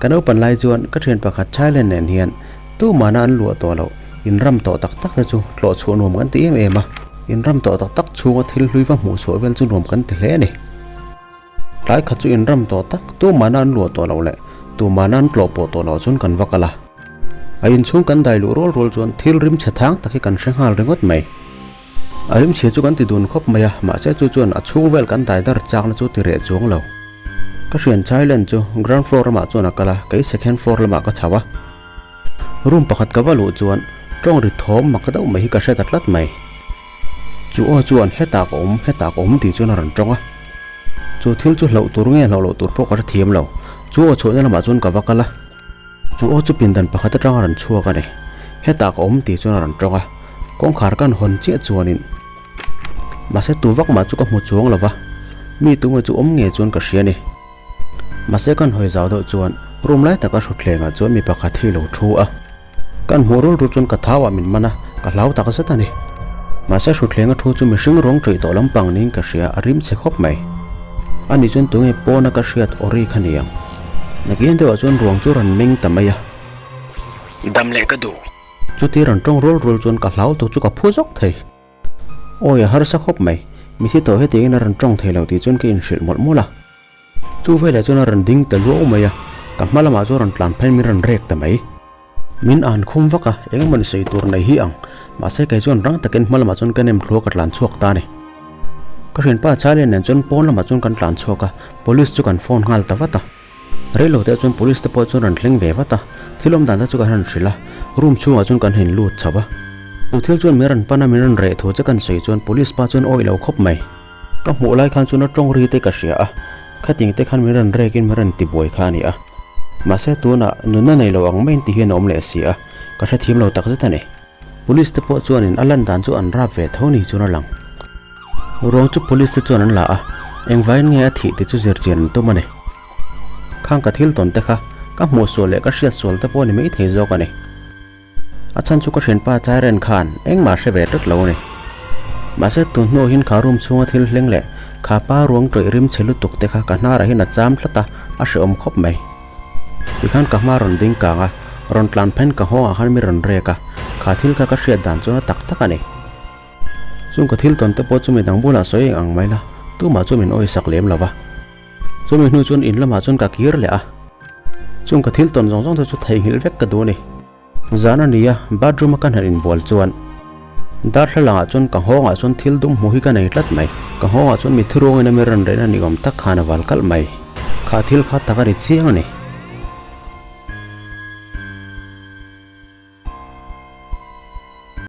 Ka naupan lai chuan ka thian pakhat Thailand nen hian tumahna an luah tawh loh, inram tawh tak tak te chu tlawh chhuah nuam kan ti em em a. Inram tawh tak tak chhunga thil hlui va hmuh chhuah vel chu nuam kan ti hle a ni. Tlai khat chu inram tawh tak tumahna an luah tawh loh leh tumahna an tlawh pawh tawh loh chuan kan va kal a. A inchhung kan dai luh rual rual chuan thil rim chhe thang tak hi kan hre nghal ringawt mai. A rimchhia chu kan ti dun khawp mai a, mahse chu chuan a chhung vel kan dai dar chakna chu ti reh chuang lo. Ka hrian Thailand chu ground floor lamah chuan a kal a, kei second floor lamah ka chho a. Room pakhat ka va luh chuan tawng ri thawm mak deuh mai hi ka hre ta tlat mai. Chu aw chuan hetah ka awm, hetah ka awm tih chuan a rawn tawng a. Chu thil chu hlauh tur nge hlauh loh tur pawh ka hre thiam lo. Chu aw chhuahna lamah chuan ka va kal a. Chu aw chu pindan pakhat atang a rawn chhuak a ni. Hetah ka awm tih chuan a rawn tawng a, kawngkhar kan hawn chiah chuanin mahse tu vak mah chu ka hmu chuang lo va, mi tunge chu awm nge chuan ka hria a ni. Mahse kan hawi zau deuh chuan room lai taka thutthlengah chuan mi pakhat hi lo thu a, kan hmuh rul rul chuan ka thau ah min man a, ka hlau tak zet a ni. Mahse thutthleng a thu chu mihring rawng ṭawih tawh lampang niin ka hria, a rim chhe khawp mai. Ani chuan tunge pawna ka hriat awri kha ni ang. Nakin deuhah chuan ruang chu rawn meng ta mai a. Dam leh ka duh. Chuti rawn tawng rual rual chuan ka hlau tuk chu ka phu zawk thei. Awi a harsa khawp mai, mithi tawh hetiangin a rawn tawng thei lo tih chuan ka inhrilh mawlh mawlh a. Chu velah chuan a rawn ding ta luau mai a, ka hma lamah chuan rawn tlan phei min rawn rek ta mai. Min an khum vak a, engemaw ni sawi tur nei hi ang. Mahse kei chuan rang takin hma lamah chuan ka nem thluak ka tlan chhuak ta a ni. Ka hrinpa Charlie nen chuan pawn lamah chuan kan tlan chhuak a, police chu kan phone nghal ta vat a. Reilo te chuan police te pawh chuan rawn thleng ve vat a, thil awm dan te chu kan han hrilh a, room chhungah chuan kan hin lut chho a. Chu thil chuan min rawn pan a, min rawn reh thu che kan sawi chuan police pa chuan awih lo khawp mai. Ka hmuh lai khan chuan a tawng ri te ka hria a, khating te khan min rawn rek in min rawn ti buai kha a ni a. Mahse tunah nunna nei lo ang maiin ti hian a awm leh si a, ka hrethiam lo takzet a ni. Police te pawh chuanin a lan dan chu an rap ve tho ni chuan a lang. Ruang chu police te chuan an la a, engvaiin nge a thih tih chu zirchian an tum a ni. Khang ka thil tawn te kha ka hmuh sual leh ka hriat sual te pawh ni maithei zawk a ni. A chhan chu ka hrianpa Chairen khan engmah hre ve tlat lo a ni. Mahse tun hnuah hian kha room chhunga thil hleng leh kha pa ruang tawih rim chhe lutuk te kha ka hnarah hian a cham tlat a, a hrehawm khawp mai. Tikhan ka hma rawn ding kang a, rawn tlan phen ka nghawngah khan mi rawn rek a, kha thil kha ka hriat dan chuan a tak tak a ni. Chung ka thil tawn te pawh chu midang bulah sawi eng ang mai la, tumah chu min awisak lem lo va. Chumi hnu chuan in lamah chuan ka kir leh a, chung ka thil tawn zawng zawng te chu theihnghilh vek ka duh a ni. Zan a ni a, bathroom a ka hnaih inbual chuan darthlalangah chuan ka nghawngah chuan thil dum hmuh hi ka nei tlat mai. Ka nghawngah chuan mi thuruangin a mi rawn rehna ni awm tak khan a val kalh mai. Kha thil kha tak a ni chiang a ni.